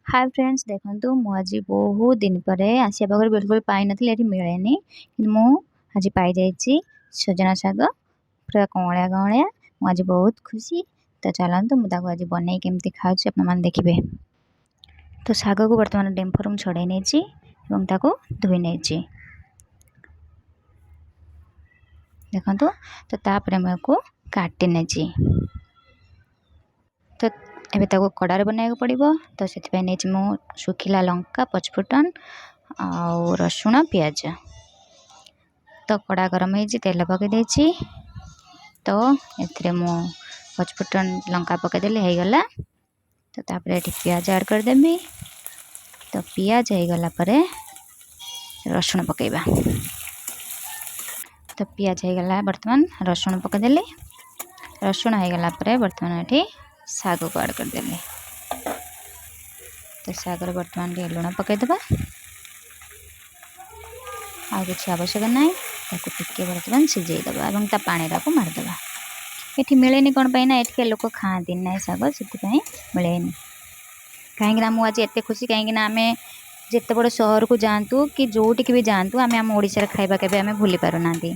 ହାଏ friends, ଦେଖନ୍ତୁ, ମୁଁ ଆଜି ବହୁତ ଦିନ ପରେ ଆସିବା ପାଖରୁ ବିଲକୁଲ ପାଇନଥିଲି। ଏଠି ମିଳେନି, କିନ୍ତୁ ମୁଁ ଆଜି ପାଇଯାଇଛି ସଜନା ଶାଗ, ପୁରା କଅଁଳିଆ କଅଁଳିଆ। ମୁଁ ଆଜି ବହୁତ ଖୁସି। ତ ଚାଲନ୍ତୁ, ମୁଁ ତାକୁ ଆଜି ବନେଇ କେମିତି ଖାଉଛି ଆପଣମାନେ ଦେଖିବେ। ତ ଶାଗକୁ ବର୍ତ୍ତମାନ ଡେମ୍ଫରୁ ମୁଁ ଛଡ଼େଇ ନେଇଛି ଏବଂ ତାକୁ ଧୋଇ ନେଇଛି, ଦେଖନ୍ତୁ। ତ ତାପରେ ମୁଁ ଏହାକୁ କାଟି ନେଇଛି। ତ ଏବେ ତାକୁ କଡ଼ାରେ ବନାଇବାକୁ ପଡ଼ିବ। ତ ସେଥିପାଇଁ ନେଇଛି ମୁଁ ଶୁଖିଲା ଲଙ୍କା, ପଞ୍ଚଫୁଟନ ଆଉ ରସୁଣ, ପିଆଜ। ତ କଡ଼ା ଗରମ ହେଇଛି, ତେଲ ପକାଇ ଦେଇଛି। ତ ଏଥିରେ ମୁଁ ପଞ୍ଚଫୁଟନ, ଲଙ୍କା ପକାଇଦେଲି, ହେଇଗଲା। ତ ତାପରେ ଏଠି ପିଆଜ ଆଡ଼୍ କରିଦେବି। ତ ପିଆଜ ହେଇଗଲା ପରେ ରସୁଣ ପକାଇବା। ତ ପିଆଜ ହେଇଗଲା, ବର୍ତ୍ତମାନ ରସୁଣ ପକାଇଦେଲି। ରସୁଣ ହେଇଗଲା ପରେ ବର୍ତ୍ତମାନ ଏଠି ଶାଗକୁ ଆଡ଼୍ କରିଦେଲି। ତ ଶାଗରେ ବର୍ତ୍ତମାନ ଟିକେ ଲୁଣ ପକାଇଦେବା, ଆଉ କିଛି ଆବଶ୍ୟକ ନାହିଁ। ତାକୁ ଟିକେ ବର୍ତ୍ତମାନ ସିଝେଇଦେବା ଏବଂ ତା ପାଣିଟାକୁ ମାରିଦେବା। ଏଠି ମିଳେନି, କ'ଣ ପାଇଁ ନା ଏଠିକା ଲୋକ ଖାଆନ୍ତିନି ନାହିଁ ଶାଗ, ସେଥିପାଇଁ ମିଳେନି। କାହିଁକିନା ମୁଁ ଆଜି ଏତେ ଖୁସି, କାହିଁକିନା ଆମେ ଯେତେ ବଡ଼ ସହରକୁ ଯାଆନ୍ତୁ କି ଯେଉଁଠିକି ବି ଯାଆନ୍ତୁ, ଆମେ ଆମ ଓଡ଼ିଶାର ଖାଇବା କେବେ ଆମେ ଭୁଲି ପାରୁନାହାନ୍ତି।